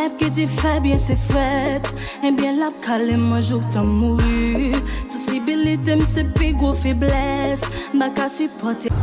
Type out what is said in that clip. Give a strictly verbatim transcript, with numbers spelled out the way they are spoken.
Nèg ki di fè byen se frèt, ebyen l ap kale mwen jouk tan m mouri. Sansibilite m se pi gwo feblès, m pa ka sipòte.